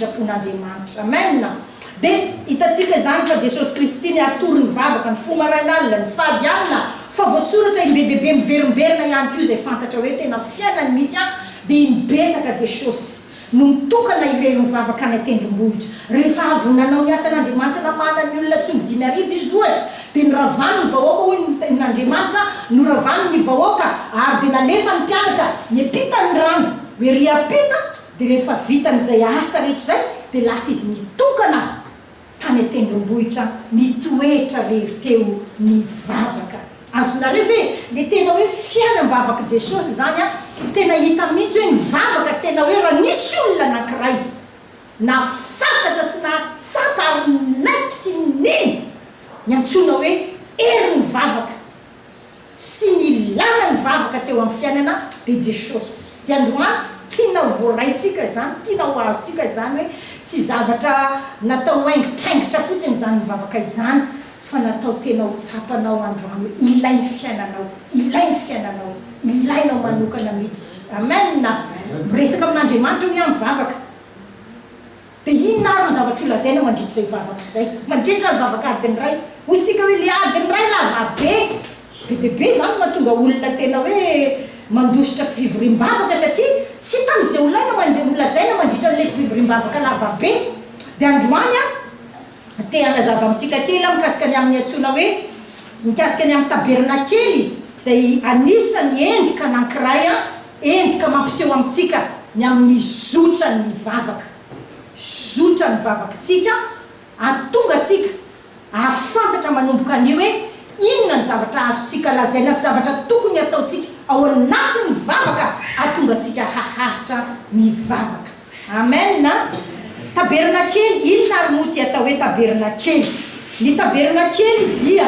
Sitrapon'Andriamanitra. Amen! Dia hitantsika izany fa Jesosy Kristy niaritory ny vavaka, nifoha marain'alina, nifady alina, fa voasoratra imbe dia be miverimberina ihany koa izay fantatra hoe tena fiainany mihitsy an, dia imbetsaka Jesosy no mitokana irery mivavaka any an-tendrombohitra. Rehefa avy nanao ny asan'Andriamanitra namahana ny olona tsy omby 5000 Izy ohatra, dia noravany ny vahoaka hoy ny tenin'Andriamanitra, noravany ny vahoaka ary dia nalefa ny mpianatra niampita ny rano, ho ery ampita, Dia rehefa vitany izay asa rehetra izay, dia lasa izy nitokana tany an-tendrombohitra nitoetra rery teo nivavaka. Azonareo ve le tena hoe fiainam-bavak'i Jesosy izany an? Tena hita mihitsy hoe nivavaka tena hoe raha nisy olona anankiray nahafantatra sy nahatsapa ary naiky sy nino ny antsoina hoe herin'ny vavaka sy nilana ny vavaka teo amin'ny fiainana dia Jesosy. Dia androany tiana ho voaraintsika izany, tiana ho azontsika izany hoe tsy zavatra natao haingitraingitra fotsiny izany mivavaka izany fa natao tena ho tsapanao androany hoe ilain'ny fiainanao, ilain'ny fiainanao, ilainao manokana mihitsy. Amen! Miresaka amin'Andriamanitra hoy aho mivavaka. Dia inona ary no zavatra ho lazaina mandritra izay vavaka izay? Mandritra ny vavaka adiny iray. Hoy isika hoe ilay adiny iray lava be. Be dia be izany no mahatonga olona tena hoe mandositra fivoriam-bavaka satria tsy hitany izay ho laina mandri- ho lazaina mandritra an'ilay fivoriam-bavaka lava be. Dia androany aho te hanazava amintsika kely aho mikasika ny amin'ny antsoina hoe mikasika ny amin'ny tabernakely izay anisan'ny endrika anankiray endrika mampiseho amintsika ny amin'ny zotran'ny vavaka. Zotran'ny vavakitsika hahatonga antsika hahafantatra manomboka anio hoe inona ny zavatra azontsika lazaina sy zavatra tokony hataontsika ao anatin'ny vavaka hahatonga antsika haharitra mivavaka. Amen! Tabernakely, inona ary moa ity atao hoe tabernakely? Ny tabernakely dia.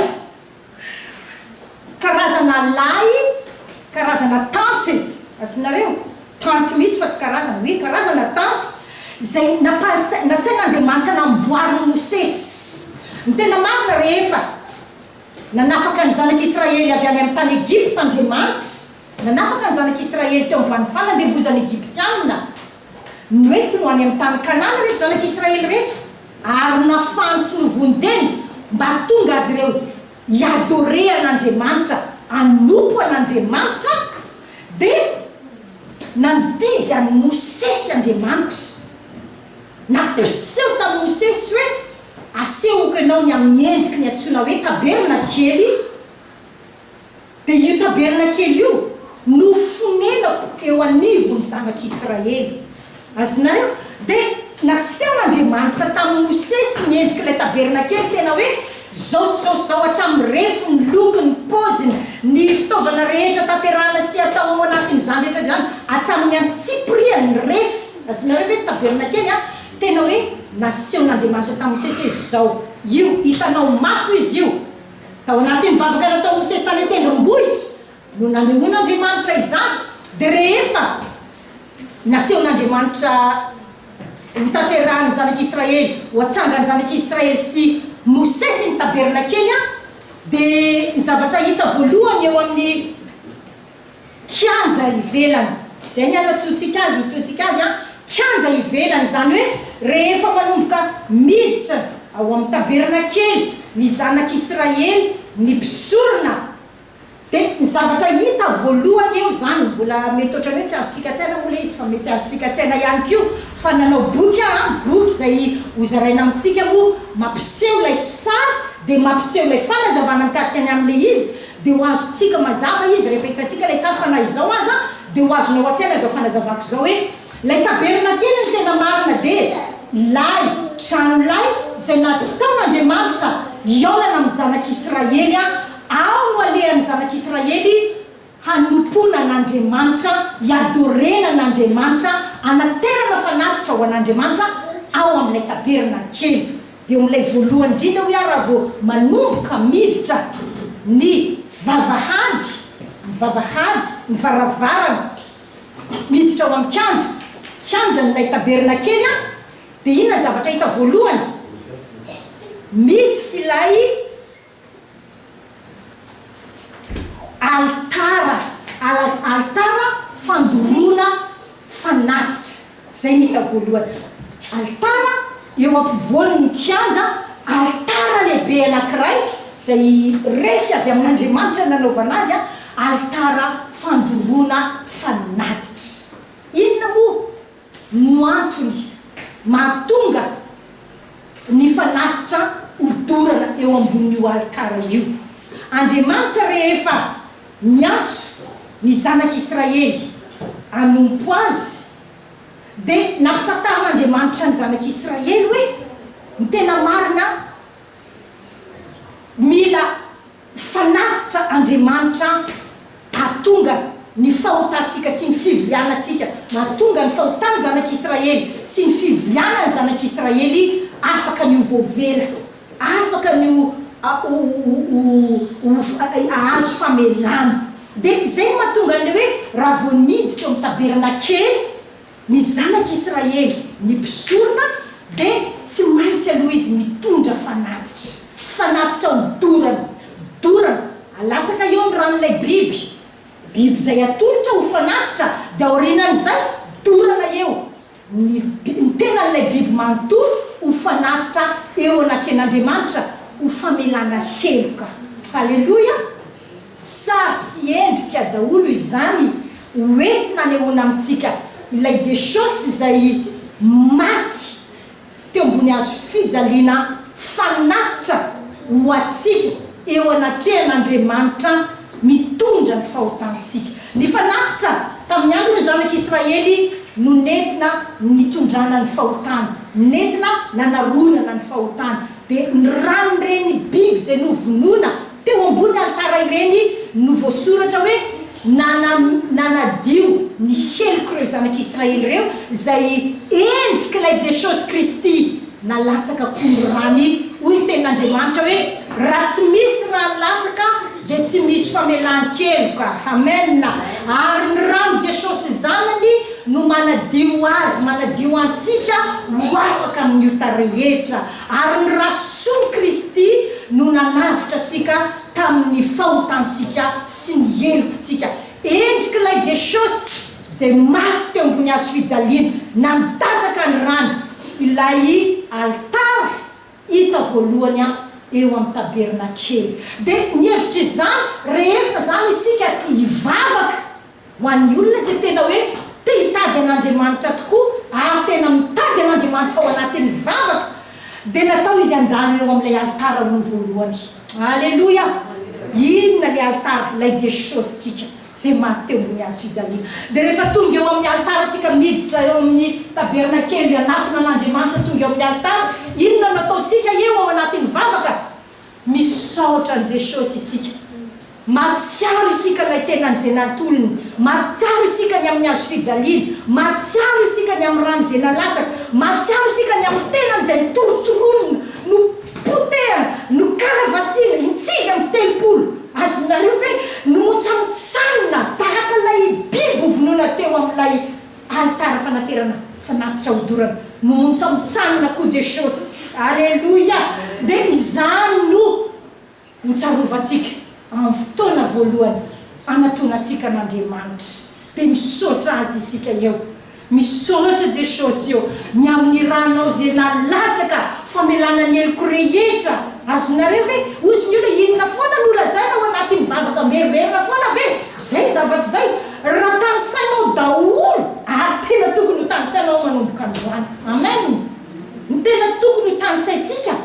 Karazana lay, karazana tente, azonareo? Tente mihitsy fa tsy karazana, oui, karazana tente izay nampa- nasain'Andriamanitra namboarin'i Mosesy. Ny tena marina rehefa nanafaka ny zanak'Israely avy any amin'ny tany Egypta Andriamanitra, nanafaka ny zanak'Israely teo ambany fanandevozan'ny Egyptiana, Noentiny ho any amin'ny tany Kanana ireto zanak'Israely ireto, ary nafahany sy novonjeny mba hahatonga azy ireo hi-adorer an'Andriamanitra, hanompo an'Andriamanitra, dia nandidy an'i Mosesy Andriamanitra, nampiseho tamin'i Mosesy hoe, Asehoko ianao ny amin'ny endriky ny antsoina hoe tabernakely, Dia io tabernakely io no fonenako eo anivon'ny zanak'Israely. Azonareo? Dia nasehon'Andriamanitra tamin'i Mosesy ny endrik'ilay tabernakely, tena hoe izao sy izao sy izao hatramin'ny refiny, ny lokony, ny paoziny, ny fitaovana rehetra tanterahana sy atao ao anatin'izany rehetra izany, hatramin'ny antsipiriany, ny refy. Azonareo ve ny tabernakely an? Tena hoe nasehon'Andriamanitra tamin'i Mosesy hoe izao, io, hitanao maso izy io. Tao anatin'ny vavaka nataon'i Mosesy tany an-tendrombohitra no nanehoan'Andriamanitra izany, dia rehefa nasehon'Andriamanitra hotanterahin'ny zanak'Israely, ho atsangan'ny zanak'Israely sy Mosesy ny tabernakely, dia ny zavatra hita voalohany eo amin'ny Kianja ivelany. Izay ny anatsoantsika azy, itsoantsika azy an, kianja ivelany, izany hoe rehefa manomboka miditra ao amin'ny tabernakely ny zanak'Israely, ny mpisorona, dia ny zavatra hita voalohany eo izany, mbola mety ohatran'ny hoe tsy azontsika an-tsaina moa ilay izy fa mety azontsika an-tsaina ihany koa, fa nanao boky aho an, boky izay hozaraina amintsika moa mampiseho ilay sary, dia mampiseho ilay fanazavana mikasika ny amin'ilay izy, Dia ho azontsika mazava izy rehefa hitantsika ilay sary fa na izao aza dia ho azonao an-tsaina izao fanazavako izao hoe ilay tabernakely ny tena marina dia ilay trano lay izay nataon'Andriamanitra hihaonana amin'ny zanak'Israely ao no alehan'ny zanak'Israely hanompoana an'Andriamanitra hiadorena an'Andriamanitra hanaterana fanatitra ho an'Andriamanitra ao amin'ilay tabernakely. Dia eo amin'ilay voalohany indrindra hoy aho raha vao manomboka miditra ny vavahady, ny vavahady, ny varavarana miditra ao amin'ny kianja, kianjan'ilay tabernakely an, dia inona ny zavatra hita voalohany? Misy ilay Alitara, alitara fandoroana fanatitra. Izay ny hita voalohany. Alitara eo ampovoan'ny kianja, alitara lehibe anankiray izay refy avy amin'Andriamanitra nanaovana azy, alitara fandoroana fanatitra. Inona moa no antony mahatonga ny fanatitra hodorana eo ambonin'io alitara io? Andriamanitra rehefa niantso ny zanak'Israely hanompo Azy dia nampifantarin'Andriamanitra ny zanak'Israely hoe ny tena marina mila fanatitra Andriamanitra hahatonga ny fahotantsika sy ny fivilianantsika, mahatonga ny fahotan'ny zanak'Israely sy ny fivilianan'ny zanak'Israely afaka ny ho voavela, afaka ny ho hahazo famelana. Dia izay no mahatonga an'ilay hoe raha vao miditra eo amin'ny tabernakely ny zanak'Israely, ny mpisorona, dia tsy maintsy aloha izy mitondra fanatitra, fanatitra hodorana, dorana, alatsaka eo ny ran'ilay biby, biby izay atolotra ho fanatitra, dia aorianan'izay, dorana eo ny ny tenan'ilay biby manontolo ho fanatitra eo anatrehan'Andriamanitra ho famelana heloka. Haleloia! Sary sy endrika daholo izany ho entina anehoana amintsika ilay Jesosy izay maty teo ambony hazo fijaliana fanatitra ho antsika eo anatrehan'Andriamanitra mitondra ny fahotantsika. Ny fanatitra tamin'ny andron'ny zanak'Israely no nentina nitondrana ny fahotana, nentina nanaronana ny fahotana. Dia ny ran'ireny biby izay novonoina teo ambony alitara ireny no voasoratra hoe nanadio ny helok'ireo zanak'Israely ireo, izay endrik'ilay Jesosy Kristy nalatsaka koa ny rany. Hoy ny Tenin'Andriamanitra hoe, Raha tsy misy ra latsaka dia tsy misy famelan-keloka. Amen! Ary ny ran'i Jesosy Zanany no manadio azy, manadio antsika ho afaka amin'ny ota rehetra. Ary ny ra soan'i Kristy no nanavotra antsika tamin'ny fahotantsika sy ny helokontsika. Endrik'ilay Jesosy izay maty teo ambony hazo fijaliana, nandatsaka ny rany, ilay alitara hita voalohany eo amin'ny tabernakely. Dia ny hevitr'izany, rehefa izany isika hivavaka, Ho an'ny olona izay tena hoe te hitady an'Andriamanitra tokoa ary tena mitady an'Andriamanitra ao anatin'ny vavaka dia natao izy handalo eo amin'ilay alitara aloha voalohany. Aleloia! Inona ilay alitara? Ilay Jesosintsika izay maty teo ambony hazo fijaliana. Dia rehefa tonga eo amin'ny alitara tsika miditra eo amin'ny tabernakely hanatona an'Andriamanitra tonga eo amin'ny alitara, inona no ataontsika eo ao anatin'ny vavaka? Misaotra an'i Jesosy isika. Mahatsiaro isika ilay tenany izay natolony. Mahatsiaro isika ny amin'ny hazo fijaliana. Mahatsiaro isika ny amin'ny rany izay nalatsaka. Mahatsiaro isika ny amin'ny tenany izay notorotoronina, nopotehana, nokaravasiana, intsivy amby 30. Azonareo ve? Nomontsamontsanina tahaka ilay biby hovonoina teo amin'ilay alitara fanaterana fanatitra hodorana. Nomontsamontsanina koa Jesosy. Aleloia! Dia izany no ho tsarovantsika amin'ny fotoana voalohany anatonantsika an'Andriamanitra. Dia misaotra Azy isika eo. Misaotra Jesosy ô, ny amin'ny ranao izay nalatsaka famelana ny heloko rehetra. Azonareo ve? Hozy ny olona, inona foana no lazaina ao anatin'ny vavaka miveriverina foana ve? Izay zavatra izay. Raha tanisainao daholo, ary tena tokony ho tanisainao manomboka androany. Amen! Ny tena tokony ho tanisaintsika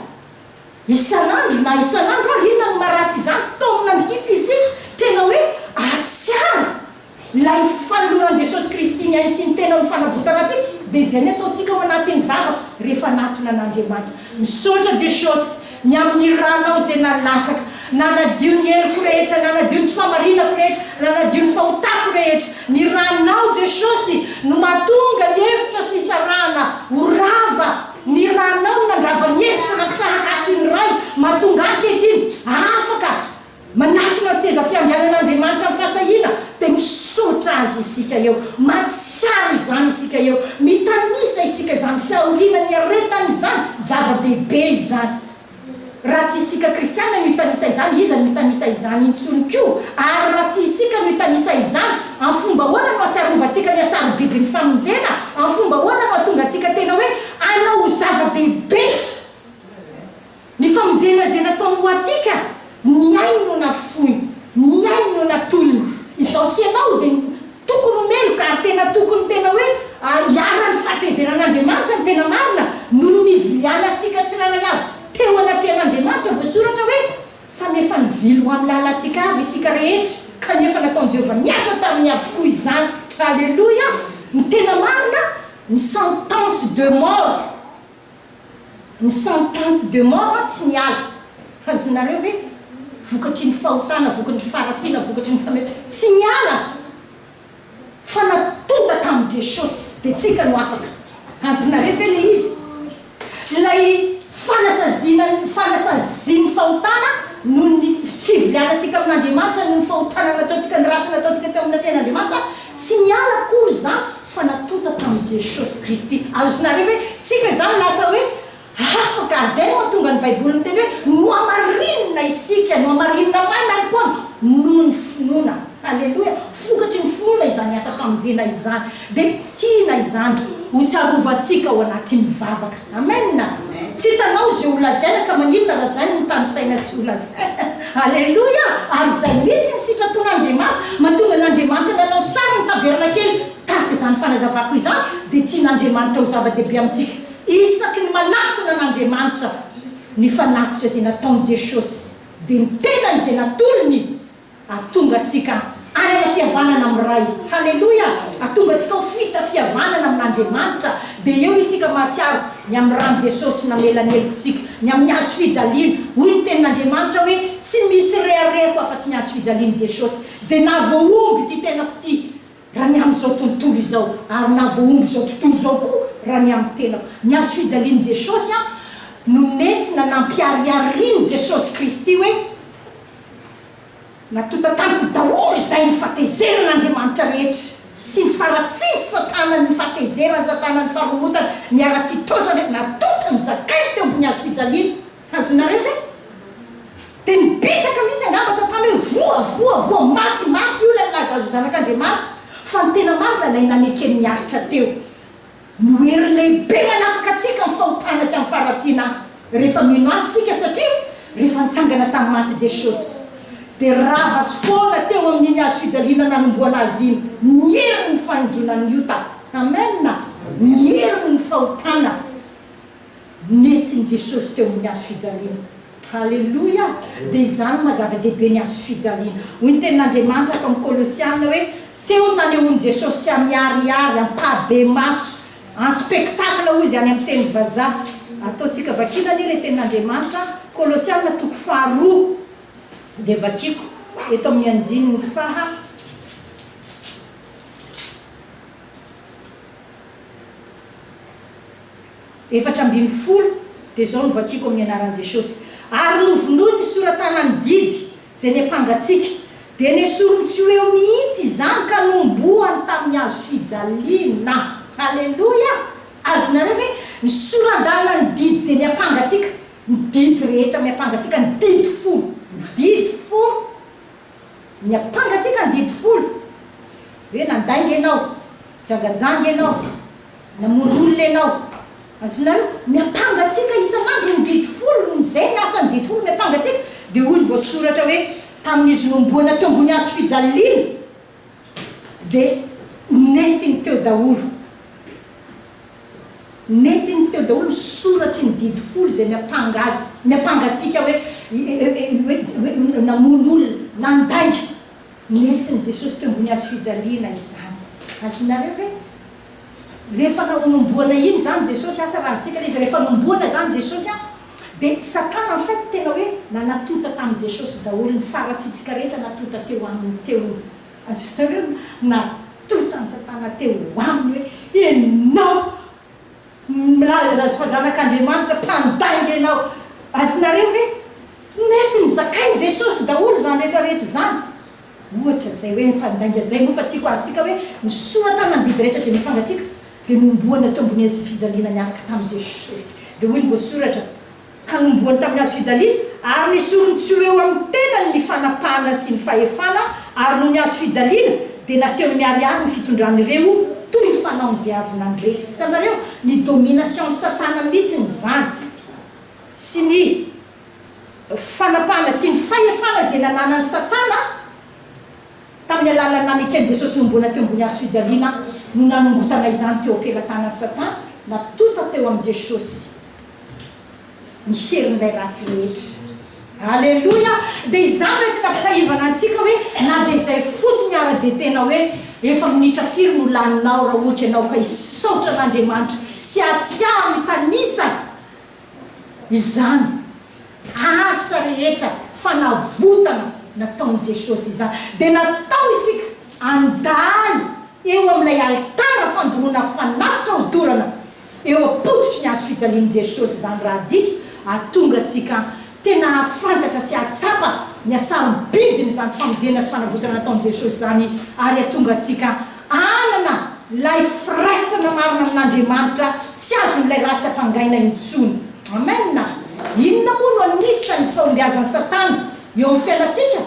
isan'andro na isan'andro ary inona no maharatsy izany, taomina mihitsy isika tena hoe hahatsiaro ilay fanoloran'i Jesosy Kristy ny ainy sy ny tenany ho fanavotana antsika, dia izay ny ataontsika ao anatin'ny vavaka rehefa hanatona an'Andriamanitra. Misaotra Jesosy ny amin'ny ranao izay nalatsaka, nanadio ny heloko rehetra, nanadio ny tsy fahamarinako rehetra, nanadio ny fahotako rehetra. Ny ranao Jesosy no mahatonga ny efitra fisarahana ho rava, ny ranao no nandrava ny efitra nampisaraka ahy sy ny Ray, mahatonga ahy ankehitriny afaka manatona ny seza fiandrianan'Andriamanitra amin'ny fahasahiana, dia misaotra Azy isika eo, mahatsiaro izany isika eo, mitanisa isika izany fahoriana niaretany izany, zava-dehibe izany. Raha tsy isika kristiana no hitanisa izany, iza no hitanisa izany intsony koa? Ary raha tsy isika no hitanisa izany, amin'ny fomba ahoana no hahatsiarovantsika ny hasarobidin'ny famonjena? Amin'ny fomba ahoana no hahatonga antsika tena hoe. Nanao ho zava-dehibe ny famonjena izay nataony ho antsika, ny ainy no nafoiny, ny ainy no natolony. Izaho sy ianao dia tokony ho meloka ary tena tokony tena hoe hiharan'ny fahatezeran'Andriamanitra ny tena marina noho ny nivilianantsika tsirairay avy teo anatrehan'Andriamanitra. Voasoratra hoe, Samy efa nivily ho amin'ny lalantsika avy isika rehetra, kanefa nataon'i Jehovah nihatra taminy avokoa izany. Aleloia! Ny tena marina, ny sentence de mort, ny sentence de mort tsy niala. Azonareo ve? Vokatry ny fahotana, vokatry ny faharatsiana, vokatry ny fame, tsy niala. Fa natonta tamin'i Jesosy dia tsika no afaka. Azonareo ve ilay izy? Ilay fanasaziana fanasazian'ny fahotana noho ny fivilianantsika amin'Andriamanitra noho ny fahotana nataontsika ny ratsy nataontsika teo amin'ny atrehan'Andriamanitra tsy niala akory izany fa natonta tamin'i Jesosy Kristy. Azonareo ve? Tsika izany lasa hoe Afaka, ary izay no mahatonga ny Baiboly miteny hoe nohamarinina isika, nohamarinina maimaimpoana noho ny finoana. Aleloia! Vokatry ny finoana izany asam-pamonjena izany. Dia tiana izany hotsarovantsika ao anatin'ny vavaka. Amen! Tsy hitanao izay holazaina ka maninona raha izay no tanisaina sy holazaina. Aleloia! Ary izay mihitsy ny sitrapon'Andriamanitra. Mahatonga an'Andriamanitra nanao sary ny tabernakely tahaka izany fanazavako izany dia tian'Andriamanitra ho zava-dehibe amintsika. Isaky ny manatona an'Andriamanitra ny fanatitra izay nataon'i Jesosy, dia ny tenany izay natolony hahatonga antsika hanana fihavanana amin'ny Ray. Haleloia! Hahatonga antsika ho fita fihavanana amin'Andriamanitra. Dia eo isika mahatsiaro ny amin'ny ran'i Jesosy namela ny helokontsika, ny amin'ny hazo fijaliana. Hoy ny Tenin'Andriamanitra hoe, Tsy misy reharehako afa-tsy ny hazo fijalian'i Jesosy, izay nahavoahombo ity tenako ity. Raha ny amin'izao tontolo izao, ary na voahombo izao tontolo izao koa raha ny amin'ny tenako. Ny hazo fijalian'i Jesosy no nentina nampihariharian'i Jesosy Kristy hoe, Natonta tamiko daholo izay ny fahatezeran'Andriamanitra rehetra, sy ny faharatsian'i Satana, ny fahatezeran'i Satana, ny faharomotana, ny haratsian-toetra rehetra, natonta nozakainy teo ambony hazo fijaliana. Azonareo ve? Dia nibitaka mihitsy angamba Satana hoe voa, voa, voa, maty, maty io ilay milaza azy ho zanak'Andriamanitra. Fa ny tena marina ilay nanekeny niaritra teo no hery lehibe manafaka antsika amin'ny fahotana sy amin'ny faharatsiana rehefa mino Azy isika satria rehefa nitsangana tamin'ny maty Jesosy dia rava sy foana teo amin'iny hazo fijaliana nanomboana Azy iny ny herin'ny fanindronan'ny ota. Amen! Ny herin'ny fahotana. Nentin'i Jesosy teo amin'ny hazo fijaliana. Haleloia! Dia izany no maha zava-dehibe ny hazo fijaliana. Hoy ny Tenin'Andriamanitra ato amin'ny Kolosiana hoe, Teo no nanehoan'i Jesosy miharihary, ampahibemaso, en spectacle hoy izy any amin'ny teny vazaha. Ataontsika vakiana anie ilay Tenin'Andriamanitra, Kolosiana toko faharoa, dia vakiako eto amin'ny andininy faha. 14, dia izao no vakiako amin'ny anaran'i Jesosy, Ary novonoiny ny sora-tanan'ny didy izay niampanga antsika, dia nesoriny tsy ho eo mihitsy izany ka nohomboany tamin'ny hazo fijaliana. Aleloia! Azonareo ve? Ny sora-dalan'ny didy izay niampanga antsika, ny didy rehetra miampanga antsika, ny didy folo, ny didy folo, niampanga antsika ny didy folo, hoe nandainga ianao, jangajanga ianao, Namono olona ianao. Azonareo? Miampanga antsika isan'andro ny didy folo, izay ny asan'ny didy folo, miampanga antsika. Dia hoy ny voasoratra hoe, tamin'izy nohomboana teo ambony hazo fijaliana, dia nentiny teo daholo. Nentiny teo daholo ny soratry ny didy folo izay miampanga azy, miampanga antsika hoe, hoe namono olona, nandainga. Nentin'i Jesosy teo ambony hazo fijaliana izany. Azonareo ve? Rehefa nahonomboana iny izany Jesosy, asa raha azontsika ilay izy, rehefa nohomboana izany Jesosy an, dia Satana en fait tena hoe nanatonta tamin'i Jesosy daholo ny faharatsiantsika rehetra natonta teo aminy teo. Azonareo? Natontan'i Satana teo aminy hoe ianao Milaza azy fa zanak'Andriamanitra mpandainga ianao. Azonareo ve? Mety nozakain'i Jesosy daholo izany rehetra rehetra izany. Ohatra izay hoe mpandainga izay moa fa tiako azontsika hoe ny soratana ny biby rehetra izay nampangatsiaka dia nohomboana teo ambony hazo fijaliana niaraka tamin'i Jesosy. Dia hoy ny voasoratra, Ka nohomboany tamin'ny hazo fijaliana, ary nesoriny tsy ho eo amin'ny tenany ny fanapahana sy ny fahefana, ary noho ny hazo fijaliana dia nasehony miharihary ny fitondran'ireo toy ny. fanaon'izay avy nandresy. Hitanareo? Ny domination-n'i Satana mihitsiny izany, sy ny fanapahana sy ny fahefana izay nananan'i Satana tamin'ny alalan'ny naneken'i Jesosy nohomboana teo ambony hazo fijaliana no nanongotana izany teo am-pelatanan'i Satana, natonta teo amin'i Jesosy. ny herin'ilay ratsy rehetra. Aleloia! Dia izany no entina ampitsahivana antsika hoe na dia izay fotsiny ara dia tena hoe efa minitra firy no laninao raha ohatra ianao ka hisaotra an'Andriamanitra sy hahatsiaro hitanisa izany asa rehetra fanavotana nataon'i Jesosy izany. Dia natao isika handalo eo amin'ilay alitara fandoroana fanatitra hodorana Eo am-pototry ny hazo fijalian'i Jesosy izany raha adika, hahatonga antsika tena hahafantatra sy hahatsapa ny hasarobidin'izany famonjena sy fanavotana nataon'i Jesosy izany ary hahatonga antsika hanana ilay firaisana marina amin'Andriamanitra tsy azon'ilay ratsy ampangaina intsony. Amen! Inona moa no anisan'ny fahombiazan'i Satana eo amin'ny fiainantsika?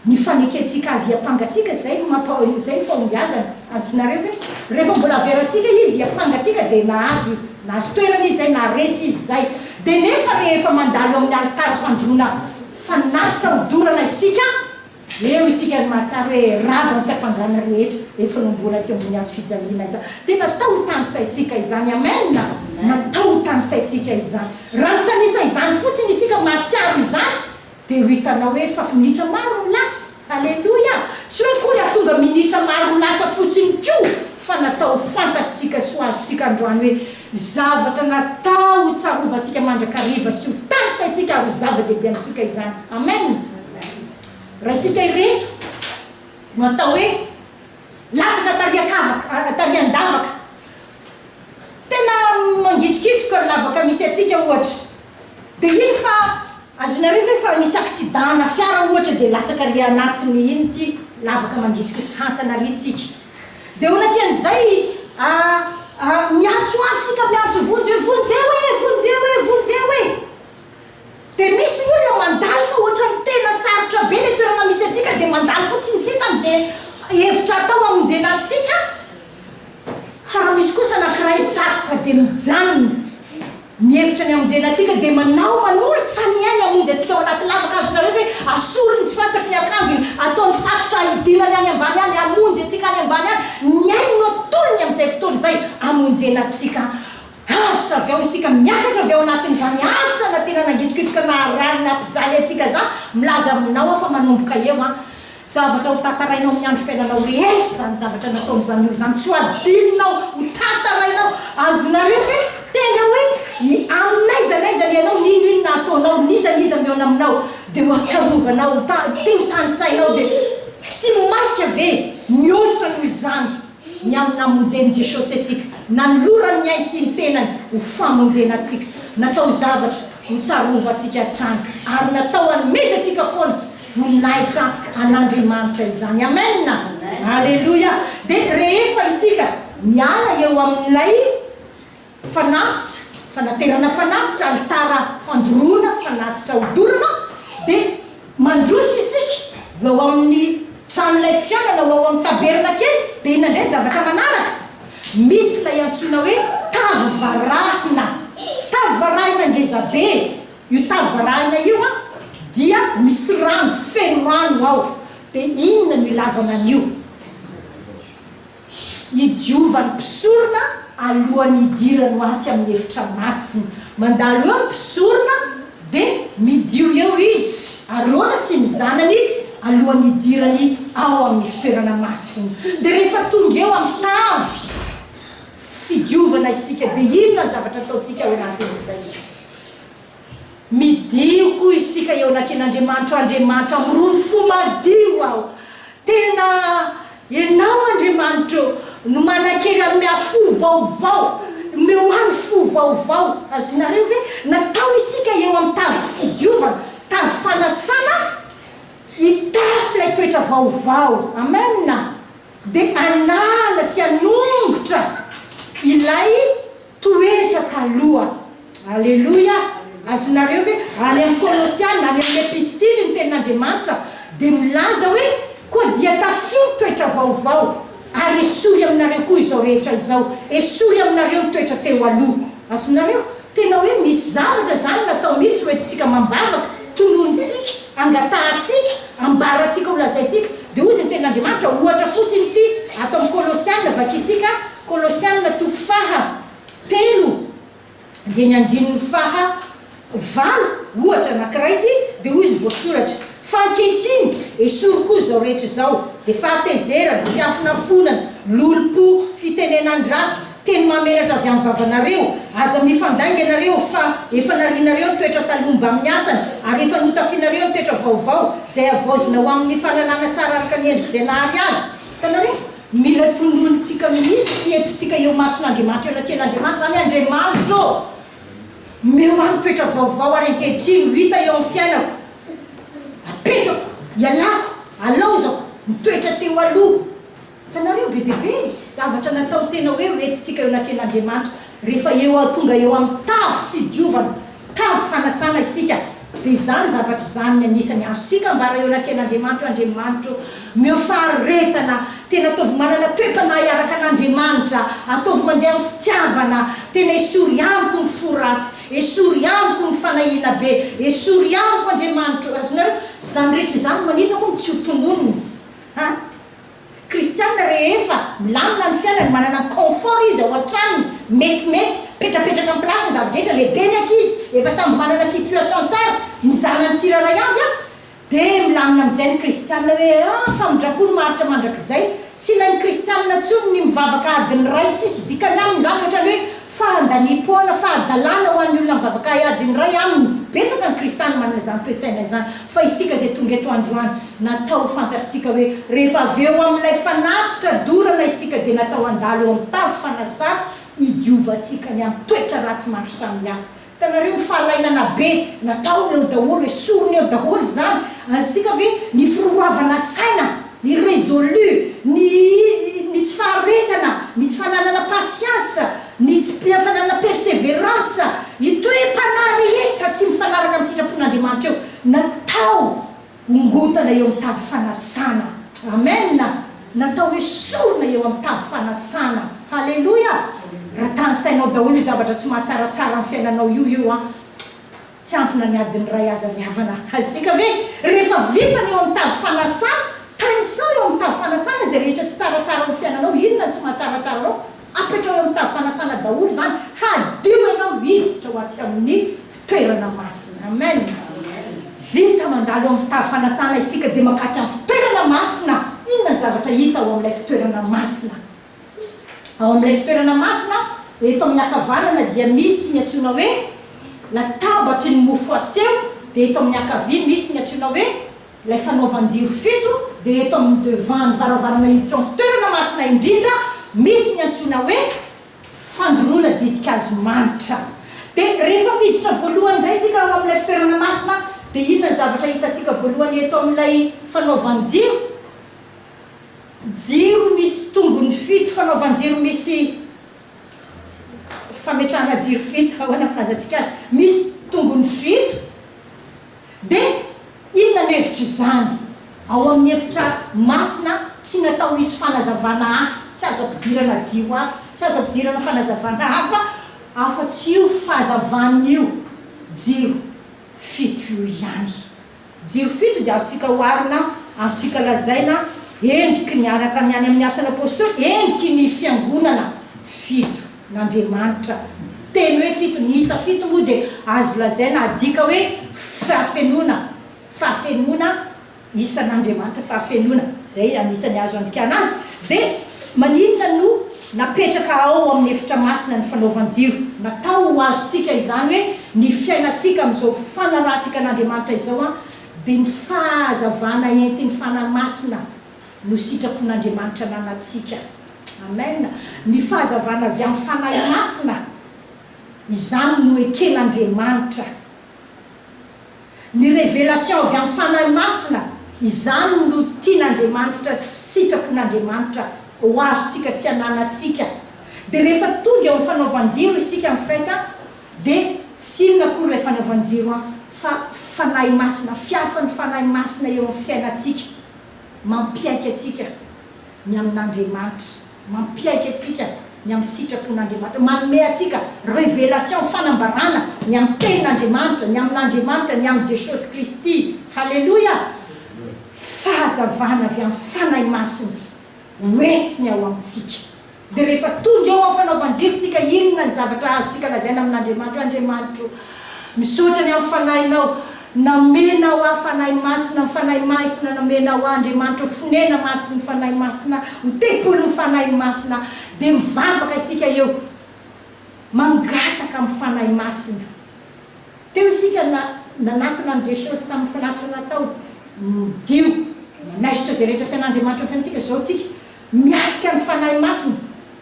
Ny fanekentsika azy hiampanga antsika, izay no mampa, izay no fahombiazana. Azonareo ve? Rehefa mbola averantsika izy hiampanga antsika dia nahazo, nahazo toerana izy izay, naharesy izy izay. Dia nefa rehefa mandalo eo amin'ny alitara fandoroana fanatitra hodorana isika, eo isika no mahatsiaro hoe rava ny fiampangana rehetra efa nomboana teo ambony hazo fijaliana izany. Dia natao ho tanisaintsika izany. Amen! Natao ho tanisaintsika izany. Raha mitanisa izany fotsiny isika, mahatsiaro izany, Dia ho hitanao hoe efa minitra maro no lasa. Aleloia! Tsy hoe akory hahatonga minitra maro ho lasa fotsiny koa, fa natao ho fantatrtsika sy ho azontsika androany hoe zavatra natao ho tsarovantsika mandrakariva sy ho tanisaintsika ary ho zava-dehibe amintsika izany. Amen! Raha isika ireto no atao hoe latsaka tarian-kavaka, tarian-davaka. Tena mangitsokitsoka ny lavaka misy antsika ohatra. Dia iny fa azonareo ve fa nisy accident ana fiara ohatra dia latsaka ary anatiny iny ity lavaka mangitsokitsoka hantsana ary tsika. Dia eo anatrehan'izay miantsoantso isika miantso vonjy hoe vonjeo e! vonjeo e! vonjeo e! Dia misy ny olona mandalo fa ohatran'ny tena sarotra be ilay toerana misy antsika dia mandalo fotsiny tsy hitany izay hevitra atao hamonjena antsika fa raha misy kosa anankiray tsatoka dia mijanona mihevitra ny hamonjena antsika dia manao manolotra ny ainy hamonjy antsika ao anaty lavaka azonareo ve asoriny tsy fantatro ny akanjony ataony fatotra hidirany any ambany any hamonjy antsika any ambany any ny ainy no atolony amin'izay fotoana izay hamonjena antsika Avotra avy ao isika, miakatra avy ao anatin'izany hantsana tena nangitokitroka naharary nampijaly antsika izany, milaza aminao aho fa manomboka eo an, zavatra ho tantarainao amin'ny androm-piainanao rehetra izany zavatra nataon'izany olona izany, tsy ho adinonao, ho tantarainao, azonareo ve? Tena hoe amin'aiza n'aiza alehanao, n'inon'inona ataonao, n'iza n'iza mihaona aminao, dia ho atsarovanao, ho ta, te ho tanisainao, dia tsy maika ve mihoatra noho izany? Ny amin'ny namonjen'i Jesosy antsika, nanolorany ny ainy sy ny tenany ho famonjena antsika, natao zavatra ho tsarovantsika hatrany, ary natao hanomezantsika foana voninahitra an'Andriamanitra izany. Amen! Aleloia! Dia rehefa isika miala eo amin'ilay fanatitra, fanaterana fanatitra, alitara fandoroana fanatitra hodorana, dia mandroso isika ho ao amin'ny tranolay fihaonana, ho ao amin'ny tabernakely, dia inona indray ny zavatra manaraka? Misy ilay antsoina hoe tavy varahina, tavy varahina ngeza be, io tavy varahina io an, dia misy rano, feno rano ao, dia inona no ilavana an'io? Hidiovan'ny mpisorona alohan'ny hidirany ho atsy amin'ny efitra masina. Mandalo eo ny mpisorona dia midio eo izy, Arona sy ny zanany, alohan'ny hidirany ao amin'ny fitoerana masina. Dia rehefa tonga eo amin'ny tavy fidiovana isika dia inona ny zavatra ataontsika ao anatin'izay? Midio koa isika eo anatrehan'Andriamanitra, Andriamanitra amorony fo madio aho. Tena Ianao Andriamanitra ô no manan-kery hanome ahy fo vaovao. Omeo ahy ny fo vaovao. Azonareo ve? Natao isika eo amin'ny tavy fidiovana, tavy fanasana, hitafy ilay toetra vaovao. Amen! Dia hanala sy hanongotra ilay Toetra taloha. Aleloia! Azonareo ve? Any amin'ny Kolosiana, any amin'ny Epistily ny Tenin'Andriamanitra dia milaza hoe, Koa dia tafio ny toetra vaovao, Ary esory aminareo koa izao rehetra izao. Esory aminareo ny toetra teo aloha. Azonareo? Tena hoe misy zavatra izany natao mihitsy ho entintsika amam-bavaka, tononintsika, angatahantsika, ambarantsika ho lazaintsika. Dia hoy izy ny Tenin'Andriamanitra, ohatra fotsiny ity, ato amin'ny Kolosiana, vakintsika, Kolosiana toko faha telo. Dia ny andininy faha valo, ohatra anankiray ity, dia hoy izy voasoratra, Fa ankehitriny, esory koa izao rehetra izao, dia fahatezerana, fiafonafonana, lolompo, fitenenan-dratsy, teny mahamenatra avy amin'ny vavanareo, aza mifandainga ianareo, fa efa narianareo ny toetra taloha mbamin'ny asany, ary efa notafianareo ny toetra vaovao, izay havaozina ho amin'ny fahalalana tsara araka ny endrik'izay nahary azy. Hitanareo? Mila tononintsika mihitsy sy entintsika eo imason'Andriamanitra, eo anatrehan'Andriamanitra izany, Andriamanitra ô, omeo ahy ny toetra vaovao ary ankehitriny ho hita eo amin'ny fiainako, apetrako, ialako, alaozako ny toetra teo aloha. Hitanareo, be dia be ny zavatra natao tena hoe ho entintsika eo anatrehan'Andriamanitra rehefa eo tonga eo amin'ny tavy fidiovana, tavy fanasana isika. Dia izany zavatra izany ny anisany azontsika ambara eo anatrehan'Andriamanitra hoe, Andriamanitra ô, omeo faharetana, tena ataovy manana toe-panahy araka an'Andriamanitra, ataovy mandeha amin'ny fitiavana, tena esory amiko ny fo ratsy, esory amiko ny fanahiana be, esory amiko Andriamanitra ô. Azonareo? Izany rehetra izany maninona moa no tsy ho tononina? Ha? Kristiana rehefa milamina ny fiainany, manana ny confort izy ao an-tranony, metimety, mipetrapetraka amin'ny place ny zava-drehetra, lehibe ny ankizy, efa samby manana situation tsara, ny zanany tsirairay avy an, dia milamina amin'izay ny kristiana hoe ah famindram-po no maharitra mandrakizay, tsy ilain'ny kristiana intsony ny mivavaka adiny iray, tsisy dikany aminy izany, ohatran'ny hoe Fahandaniam-poana, fahadalana ho an'ny olona mivavaka adiny iray aminy. Betsaka ny kristana manana izany toe-tsaina izany. Fa isika izay tonga eto androany, natao ho fantatritsika hoe rehefa avy eo amin'ilay fanatitra dorana isika dia natao handalo eo amin'ny tavy fanasana hidiovantsika ny amin'ny toetra ratsy maro samihafa. Hitanareo ny fahalainana be natao eo daholo, esorina eo daholo izany. Azontsika ve ny firoavana saina, ny résolu, ny ny tsy faharetana, ny tsy fananana patience, ny tsy fananana perseverance, io toe-panahy rehetra tsy mifanaraka amin'ny sitrapon'Andriamanitra io, natao Hongotana eo amin'ny tavy fanasana. Amen! Natao hesorina eo amin'ny tavy fanasana. Haleloia! Raha tanisainao daholo io zavatra tsy mahatsaratsara ny fiainanao io io an! Tsy ampy na ny adiny iray aza ry havana. Azika ve? Rehefa vita ny eo amin'ny tavy fanasana, tanisao eo amin'ny tavy fanasana izay rehetra tsy tsaratsara ao amin'ny fiainanao, inona no tsy mahatsaratsara anao? Apetrao eo amin'ny tavy fanasana daholo izany, hadio ianao hiditra ho atsy amin'ny fitoerana masina. Amen. Vita mandalo eo amin'ny tavy fanasana isika dia mankatsy amin'ny fitoerana masina. Inona ny zavatra hita ao amin'ilay fitoerana masina? Ao amin'ilay fitoerana masina, eto amin'ny ankavanana dia misy ny antsoina hoe latabatry ny mofo aseho, dia eto amin'ny ankavia misy ny antsoina hoe Ilay fanaovan-jiro fito dia eto amin'ny devant ny varavarana hiditra ao amin'ny fitoerana masina indrindra misy ny antsoina hoe fandoroana ditin-kazo manitra. Dia rehefa miditra voalohany indray tsika ao amin'ilay fitoerana masina dia inona ny zavatra hitantsika voalohany eto amin'ilay fanaovan-jiro? Jiro misy tongony fito, fanaovan-jiro misy fametrahana jiro fito, ahoana filazantsika azy? Misy tongony fito. Dia inona no hevitr'izany? Ao amin'ny efitra masina tsy natao hisy fanazavana hafa, tsy azo ampidirana jiro hafa, tsy azo ampidirana fanazavana hafa afa-tsy io fahazavan'io jiro fito io ihany. Jiro fito dia azontsika oharina, azontsika lazaina endriky ny, araka ny any amin'ny Asan'ny Apostoly, endriky ny fiangonana fito. N'Andriamanitra. Ny teny hoe fito, ny isa fito moa dia azo lazaina adika hoe fahafenoana, fahafenoana, isan'Andriamanitra, fahafenoana, izay anisan'ny azo andikana azy. Dia maninona no napetraka ao amin'ny efitra masina ny fanaovan-jiro? Natao ho azontsika izany hoe ny fiainantsika amin'izao fanarahantsika an'Andriamanitra izao dia ny fahazavana entin'ny Fanahy Masina no sitrapon'Andriamanitra ananantsika. Amen. Ny fahazavana avy amin'ny Fanahy Masina, izany no eken'Andriamanitra. Ny révélation avy amin'ny Fanahy Masina, izany no tian'Andriamanitra, sitrapon'Andriamanitra ho azontsika sy ananantsika. Dia rehefa tonga eo amin'ny fanaovan-jiro isika en fait dia tsy inona akory ilay fanaovan-jiro an, fa Fanahy Masina, fiasan'ny Fanahy Masina eo amin'ny fiainantsika. Mampiaiky antsika. ny amin'Andriamanitra, mampiaiky antsika ny amin'ny sitrapon'Andriamanitra, manome antsika révélation, fanambarana ny amin'ny Tenin'Andriamanitra, ny amin'Andriamanitra, ny amin'i Jesosy Kristy. Haleloia! Fahazavana avy amin'ny Fanahy Masina hoentiny ao amintsika. Dia rehefa tonga eo amin'ny fanaovan-jiro tsika, inona ny zavatra azontsika lazaina amin'Andriamanitra hoe, Andriamanitro, misaotra ny amin'ny Fanahinao, namenao ahy Fanahy Masina, ny Fanahy Masina namenao ahy, Andriamanitro, fonena masin'ny Fanahy Masina, ho tempolin'ny Fanahy Masina. Dia mivavaka isika eo, mangataka amin'ny Fanahy Masina. Teo isika na nanatona an'i Jesosy tamin'ny fanatitra natao, midio, manaisotra izay rehetra tsy an'Andriamanitra eo fiainantsika, izao tsika, Miatrika ny Fanahy Masina,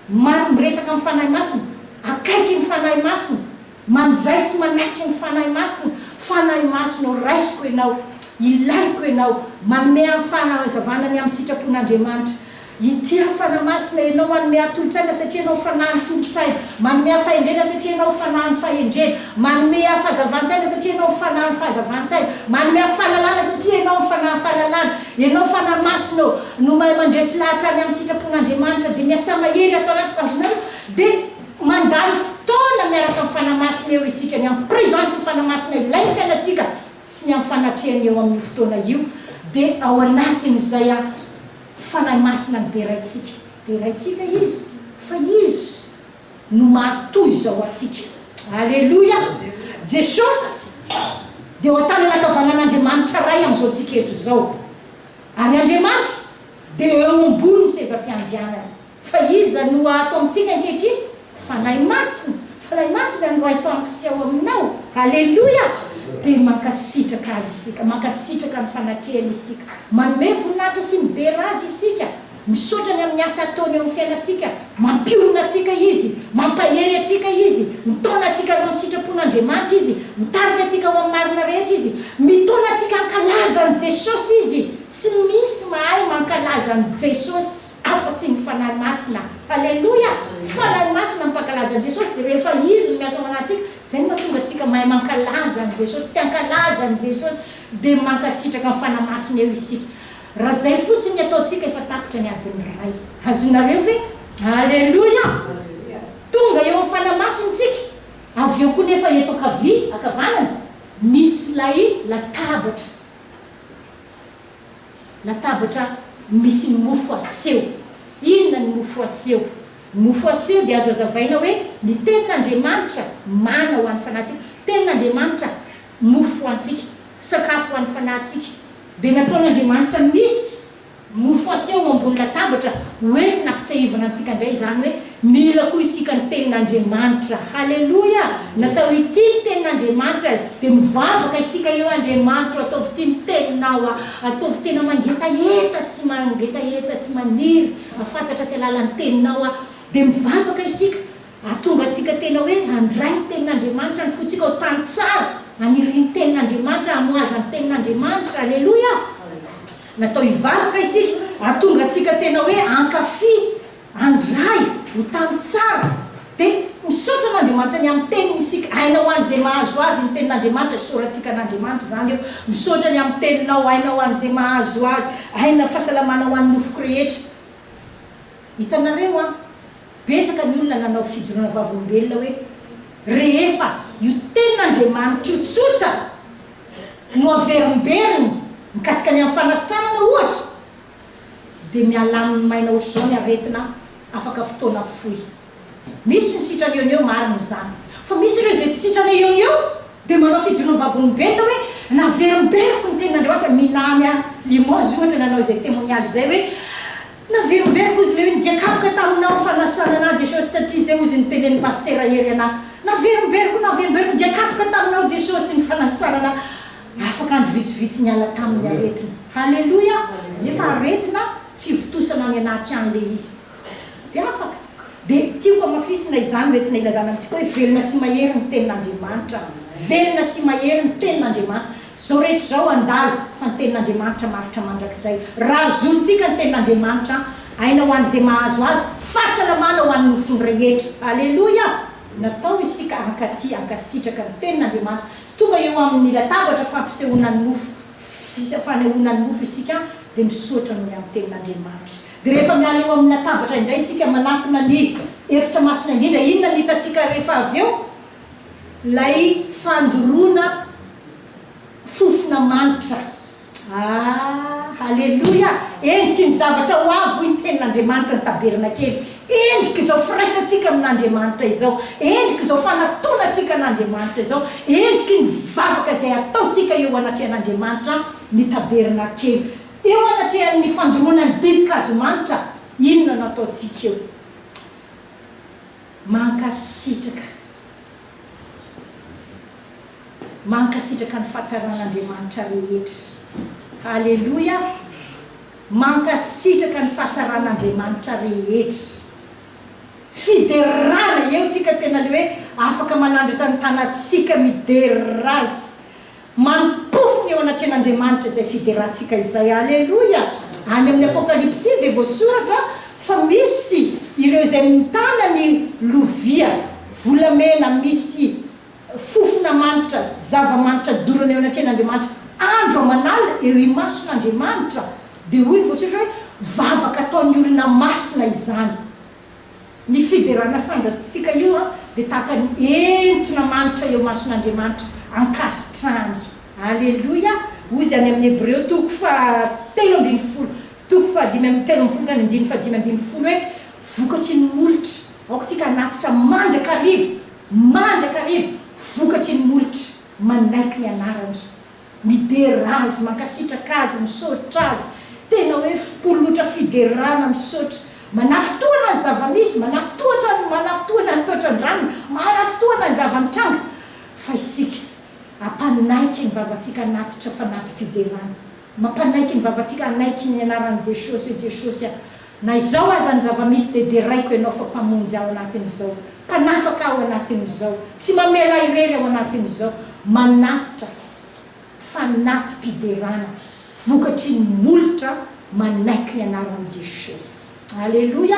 man miresaka amin'ny Fanahy Masina, akaiky ny Fanahy Masina, mandray sy manaiky ny Fanahy Masina, Fanahy Masina ô raisiko Ianao, ilaiko Ianao, manome ahy fanazavana ny amin'ny sitrapon'Andriamanitra. Ity aho Fanahy Masina, Ianao manome ahy tolo-tsaina satria Ianao Fanahin'ny tolo-tsaina, manome ahy fahendrena satria Ianao Fanahin'ny fahendrena, manome ahy fahazavan-tsaina satria Ianao Fanahin'ny fahazavan-tsaina, manome ahy fahalalana satria Ianao Fanahin'ny fahalalana, Ianao Fanahy Masina ô, no mahay mandresy lahatra any amin'ny sitrapon'Andriamanitra, dia miasà mahery ato anatiko, azonareo? Dia mandany fotoana miaraka amin'ny Fanahy Masina eo isika, ny amin'ny présence ny Fanahy Masina ilain'ny fiainantsika sy ny amin'ny fanatrehany eo amin'io fotoana io, dia ao anatin'izay a Fanahy Masina no deraintsika, deraintsika Izy fa Izy no mahatoy izao antsika. Aleloia! Jesosy dia eo an-tanana ankavanan'Andriamanitra Ray amin'izao tsika eto izao. Ary Andriamanitra dia eo ambonin'ny seza fiandrianany. Fa iza no ato amintsika ankehitriny? Fanahy Masina. Fanahy Masina no ato amiko sy ao aminao. Aleloia! Dia mankasitraka Azy isika. Mankasitraka ny fanatrehany isika. Manome voninahitra sy midera Azy isika. Misaotra ny amin'ny asa ataony eo amin'ny fiainantsika. Mampionona antsika Izy. Mampahery antsika Izy. Mitaona antsika hanao ny sitrapon'Andriamanitra Izy. Mitarika antsika ho amin'ny marina rehetra Izy. Mitaona antsika hankalaza an'i Jesosy Izy. Tsy misy mahay mankalaza an'i Jesosy afa-tsy ny Fanahy Masina. Aleloia! Fanahy Masina no mpankalaza an'i Jesosy. Dia rehefa Izy no miasa ao anatintsika, izay no mahatonga antsika mahay mankalaza an'i Jesosy, te hankalaza an'i Jesosy. Dia mankasitraka ny Fanahy Masina eo isika. Raha zay fotsiny ny ataontsika efa tapitra ny adiny iray. Azonareo ve? Aleloia! Tonga eo amin'ny Fanahy Masina tsika, avy eo koa nefa eto ankavia, ankavanana, misy ilay latabatra, latabatra misy ny mofo aseho. Inona ny mofo aseho? Ny mofo aseho dia azo azavaina hoe ny Tenin'Andriamanitra, mana ho an'ny fanahintsika. Tenin'Andriamanitra, mofo ho antsika, sakafo ho an'ny fanahintsika. Dia nataon'Andriamanitra misy mofo aseho eo ambony latabatra ho entina hampitsiahivana antsika indray izany hoe mila koa isika ny tenin'Andriamanitra. Haleloia! Natao hitia ny tenin'Andriamanitra dia mivavaka isika eo Andriamanitro ataovy tia ny teninao aho, ataovy tena mangetaheta sy mangetaheta sy maniry hahafantatra sy hahalala ny teninao aho. Dia mivavaka isika Hahatonga antsika tena hoe handray ny Tenin'Andriamanitra ny fontsika ho tany tsara, haniry ny Tenin'Andriamanitra, hamohaza ny Tenin'Andriamanitra. Aleloia! Natao hivavaka isika, hahatonga antsika tena hoe hankafy, handray, ho tany tsara. Dia misaotra an'Andriamanitra ny amin'ny Teniny isika. Aina ho an'izay mahazo azy ny Tenin'Andriamanitra. Isaorantsika an'Andriamanitra izany eo. Misaotra ny amin'ny Teninao, aina ho an'izay mahazo azy, aina fahasalamana ho an'ny nofoko rehetra. Hitanareo an! Betsaka ny olona nanao fijoroana vavolombelona hoe rehefa io tenin'Andriamanitra io tsotra no averimberina mikasika ny amin'ny fanasitranana ohatra dia miala aminy maina ohatr'izao ny aretina afaka fotoana fohy. Misy ny sitrana eo no eo, marina izany. Fa misy ireo izay tsy sitrana eo no eo dia manao fijoroana vavolombelona hoe naverimberiko ny tenin'Andriamanitra, Minany à Limoges ohatra nanao izay témoignage izay hoe Naverimberiko ozy le hoe nidiakapoka taminao fanasana anah Jesosy satria zay ozy nitenenin'i Pasitera Hery anah. Naverimberiko naverimberiko nidiakapoka taminao Jesosy ny fanasitranana afaka andro vitsivitsy niala taminy aretina. Haleloia! Nefa aretina fivontosana any anaty any le izy. De afaka. Dia tiako hamafisina izany ho entina ilazana amintsika hoe velona sy mahery ny tenin'Andriamanitra. Velona sy mahery ny tenin'Andriamanitra. Izao rehetra izao handalo, fa ny tenin'Andriamanitra maharitra mandrakizay. Raha zontsika ny tenin'Andriamanitra, aina ho an'izay mahazo azy, fahasalamana ho an'ny nofony rehetra. Aleloia! Natao isika hankatia, hankasitraka ny tenin'Andriamanitra. Tonga eo amin'ny latabatra fampisehoana ny mofo, fanehoana ny mofo isika, dia misaotra noho ny amin'ny tenin'Andriamanitra. Dia rehefa miala eo amin'ny latabatra indray isika manatona ny efitra masina indrindra, inona no hitantsika rehefa avy eo? Ilay fandoroana fofona manitra. Ah, haleloia! Endriky ny zavatra ho avy, hoy ny Tenin'Andriamanitra ny tabernakely. Endriky izao firaisantsika amin'Andriamanitra izao. Endriky izao fanatonantsika an'Andriamanitra izao. Endriky ny vavaka izay ataontsika eo anatrehan'Andriamanitra ny tabernakely. Eo anatrehan'ny fandoroana ny ditin-kazo manitra, inona no ataontsika eo? Mankasitraka. Mankasitraka ny fahatsaran'Andriamanitra rehetra. Haleloia! Mankasitraka ny fahatsaran'Andriamanitra rehetra. Fiderana! Eo tsika tena le hoe afaka manandratra ny tanantsika midera Azy. Mampofona eo anatrehan'Andriamanitra izay fiderantsika izay. Aleloia! Any amin'ny Apokalypsy dia voasoratra fa misy ireo izay mitana ny lovia volamena misy fofona manitra, zava-manitra dorana eo anatrehan'Andriamanitra andro aman'alina eo imason'Andriamanitra. Dia hoy ny voasoratra hoe, vavaka ataon'ny olona masina izany. Ny fiderana sandratsika io dia tahaka ny entona manitra eo imason'Andriamanitra, ankasitrahany. Aleloia! Hoy izy any amin'ny Hebreo toko faha 13, toko fahadimy amby 13 ka ny andininy fahadimy 15 hoe, Vokatry ny molotra, aoka tsika hanatitra mandrakariva, mandrakariva, vokatry ny molotra, manaiky ny anarany. Midera Azy, mankasitraka Azy, misaotra Azy. Tena hoe fipolotra fiderana, misaotra. Manafintohina ny zava-misy, manafintohitra ny, manafintohina ny toetran-dranony, manafintohina ny zava-mitranga. Fa isika, ampanaiky ny vavantsika hanatitra fanati-piderana. Mampanaiky ny vavantsika hanaiky ny anaran'i Jesosy hoe Jesosy a! Na izao aza ny zava-misy dia deraiko Ianao fa Mpamonjy aho anatin'izao, Mpanafaka aho anatin'izao, tsy mamela ahy irery ao anatin'izao, manatitra fanati-piderana vokatry ny molotra manaiky ny anaran'i Jesosy. Aleloia!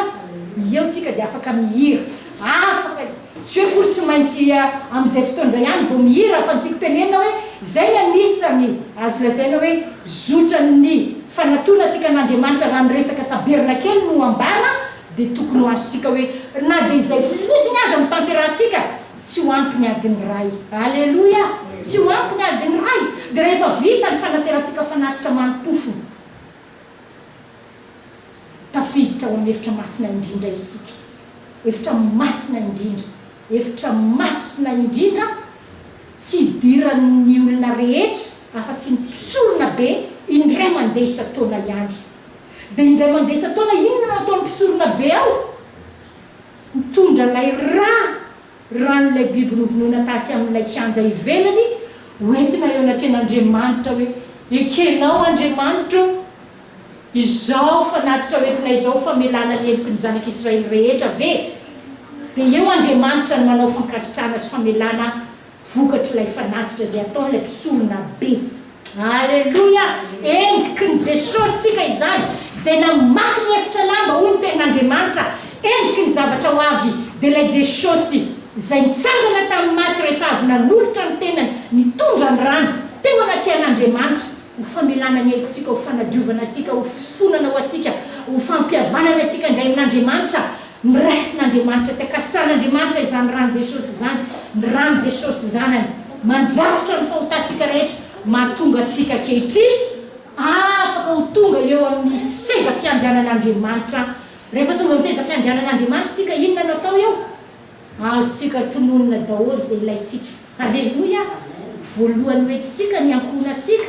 Eo tsika dia afaka mihira, afaka, tsy hoe akory tsy maintsy amin'izay fotoana izay ihany vao mihira fa ny tiako tenenina hoe izay ny anisany azo lazaina hoe zotran'ny fanatonantsika an'Andriamanitra raha ny resaka tabernakely no ambara dia tokony ho azontsika hoe na dia izay fotsiny aza no tanterahantsika tsy ho ampy ny adiny iray. Aleloia! Tsy ho ampy ny adiny iray. Dia rehefa vita ny fanaterantsika fanatitra mani-pofona. Tafiditra ao amin'ny efitra masina indrindra isika. Efitra masina indrindra. Efitra masina indrindra tsy idiran'ny olona rehetra afa-tsy ny mpisorona be indray mandeha isan-taona ihany. Dia indray mandeha isan-taona inona no ataon'ny mpisorona be ao? Mitondra ilay rà Ran'ilay biby novonoina tatsy amin'ilay kianja ivelany ho entina eo anatrehan'Andriamanitra hoe, Ekenao, Andriamanitra ô, izao fanatitra ho entina izao ho famelana ny heloky ny zanak'Israely rehetra ve? Dia eo Andriamanitra no manao fankasitrahana sy famelana vokatr'ilay fanatitra izay ataon'ilay mpisorona be. Aleloia! Endriky ny Jesosy tsika izany, izay namaky ny efitra lamba, hoy ny Tenin'Andriamanitra. Endriky ny zavatra ho avy, dia ilay Jesosy izay nitsangana tamin'ny maty rehefa avy nanolotra ny tenany, nitondra ny rany, teo anatrehan'Andriamanitra, ho famelana ny helokintsika, ho fanadiovana antsika, ho fifonana ho antsika, ho fampihavanana antsika indray amin'Andriamanitra. Noraisin'Andriamanitra sy ankasitrahan'Andriamanitra izany ran'i Jesosy izany, ny ran'i Jesosy Zanany, mandrakotra ny fahotantsika rehetra, mahatonga antsika ankehitriny afaka ho tonga eo amin'ny seza fiandrianan'Andriamanitra. Rehefa tonga amin'ny seza fiandrianan'Andriamanitra isika, inona no atao eo? Azontsika tononina daholo izay ilaintsika. Aleloia! Voalohany hoentintsika ny ankohonantsika,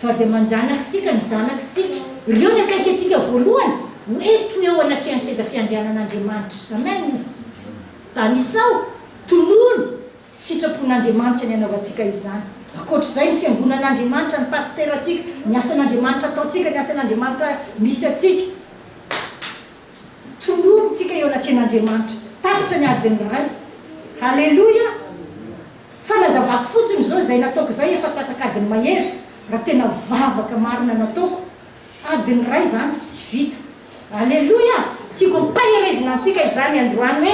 vady aman-janakitsika, ny zanakitsika, ireo ny akaiky antsika voalohany, ho ento eo anatrehan'ny seza fiandrianan'Andriamanitra. Amen! Tanisao, tonony, sitrapon'Andriamanitra ny hanaovantsika izany. Ankoatr'izay, ny fiangonan'Andriamanitra, ny pasiterantsika, ny asan'Andriamanitra ataontsika, ny asan'Andriamanitra misy antsika. Tonony tsika eo anatrehan'Andriamanitra. Tapitra ny adiny iray. Haleloia! Fanazavako fotsiny izao izay nataoko izay efa atsasak'adiny mahery raha tena vavaka marina nataoko. Adiny iray izany tsy vita. Aleloia! Tiako ampaherezina antsika izany androany hoe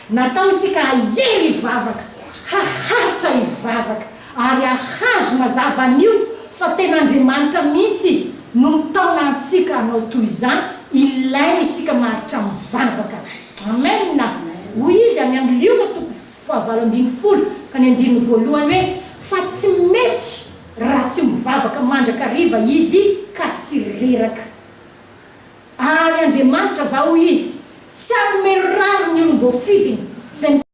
natao isika hahery hivavaka, haharitra hivavaka ary hahazo mazava anio fa tena Andriamanitra mihitsy no mitaona antsika hanao toy izany. Ilaina isika maharitra mivavaka. Amen! Hoy izy any amin'ny Lioka toko fahavalo ambin'ny folo ka ny andininy voalohany hoe, Fa tsy mety raha tsy mivavaka mandrakariva izy ka tsy reraka. Ary Andriamanitra va, hoy izy, tsy hanome rariny ny olom-boafidiny izay.